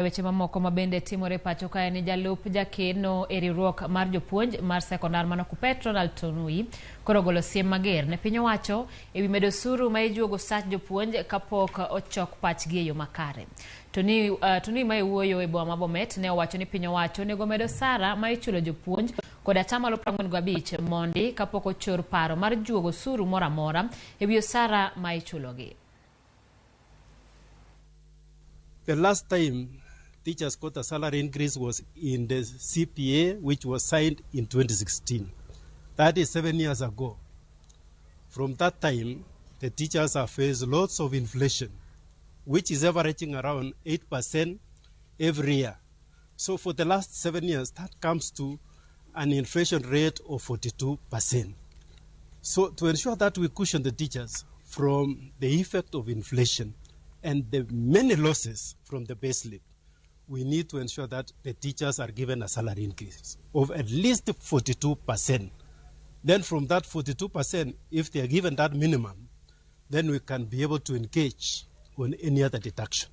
Weche mamoko ma bende timore pacho kae ni jalup jakeno e riwruok mar jopuonj mar sekondar mano Kuppet Ronald Tonui koro ogolo siem mager ne piny owacho ewi medo osuru ma ijuogo sach jopuonj kapok ochok pachgi e yo makare. Tonui ma wuoyo e boma ma Bomet ne owacho ni piny owacho onego med osara ma ichulo jopuonj kod atamalo 45 mondi kapok ochor paro mar juogo osuru moro amora ewi osara ma ichulogi. The last time teachers got a salary increase was in the CPA, which was signed in 2016. That is 7 years ago. From that time, the teachers have faced lots of inflation, which is averaging around 8% every year. So for the last 7 years, that comes to an inflation rate of 42%. So to ensure that we cushion the teachers from the effect of inflation and the many losses from the pay slip, we need to ensure that the teachers are given a salary increase of at least 42%. Then from that 42%, if they are given that minimum, then we can be able to engage on any other deduction.